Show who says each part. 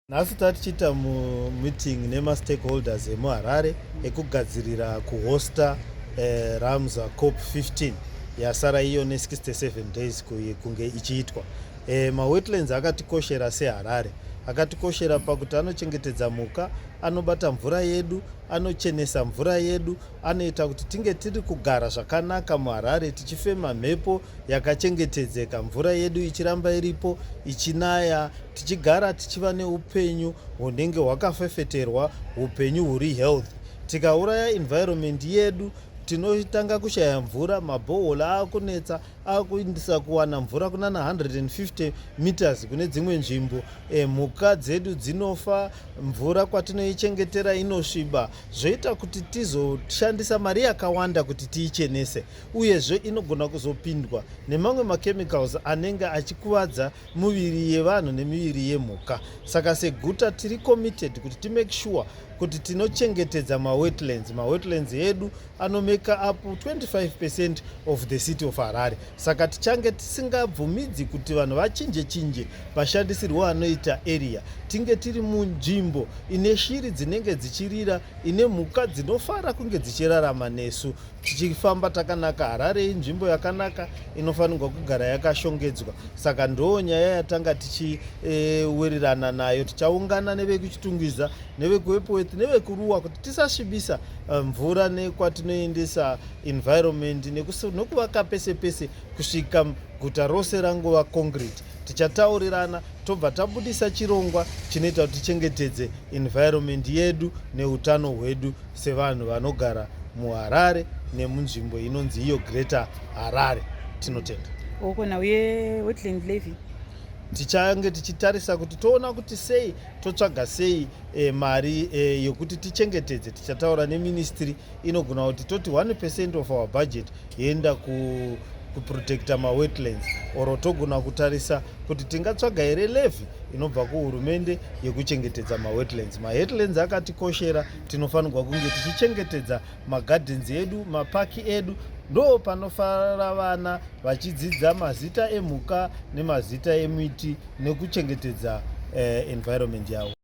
Speaker 1: Nhasi tatichiita mumeeting nemastakeholders emuHarare ekugadzirira kuhosta Ramsar COP 15 yasara iyo ne67 days kunge ichiitwa. Mawetlands akatikoshera seHarare, akatikoshera pakuti anochengetedza mhuka, anobata mvura yedu, anochenesa mvura yedu, anoita kuti tinge tiri kugara zvakanaka muHarare, tichifema mhepo yakachengetedzeka, mvura yedu ichiramba iripo ichinaya, tichigara tichiva neupenyu hunenge hwakafefeterwa, upenyu huri health. Tikauraya environment yedu, tinotanga kushaya mvura, maborehole aakunetsa, akuindisa kuwana mvura kunana 150 meters kune dzimwe nzvimbo. Mhuka dzedu dzinofa, mvura kwatinoichengetera inosviba, zvoita kuti tizoshandisa mari yakawanda kuti tiichenese. Uyezve inogona kuzopindwa nemamwe machemicals anenge achikuvadza muviri yevanhu nemiviri yemhuka. Saka seguta tiri committed kuti timake sure kuti tinochengetedza mawetlands. Mawetlands edu anomake up 25% of the City of Harare, saka tichange tisingabvumidzi kuti vanhu vachinje chinje mashandisirwo anoita area. Tinge tiri munzvimbo ine shiri dzinenge dzichirira, ine mhuka dzinofara kunge dzichirarama nesu, tichifamba takanaka. Harare inzvimbo yakanaka inofanirwa kugara yakashongedzwa. Saka ndo nyaya yatanga tichiwirirana nayo. Tichaungana nevekuChitungwiza, nevekuEpworth, nevekuRuwa kuti tisasvibisa mvura nekwatinoendesa environment nekuvaka pese pese kusvika guta rose rangova concrete. Tichataurirana, tobva tabudisa chirongwa chinoita kuti tichengetedze environment yedu neutano hwedu sevanhu vanogara muHarare nemunzvimbo inonzi iyo Greater Harare. Tinotenda.
Speaker 2: Okona uye wetland levy?
Speaker 1: Tichange tichitarisa kuti toona kuti sei, totsvaga sei mari yokuti tichengetedze. Tichataura neministry, inogona kuti toti 1% of our budget yoenda kuprotecta mawetlands, or togona kutarisa kuti tingatsvaga here levy inobva kuhurumende yekuchengetedza mawetlands. Mawetlands akatikoshera. Tinofanirwa kunge tichichengetedza magardens edu, mapaki edu. Ndo panofara vana vachidzidza mazita emhuka nemazita emiti nekuchengetedza environment yavo.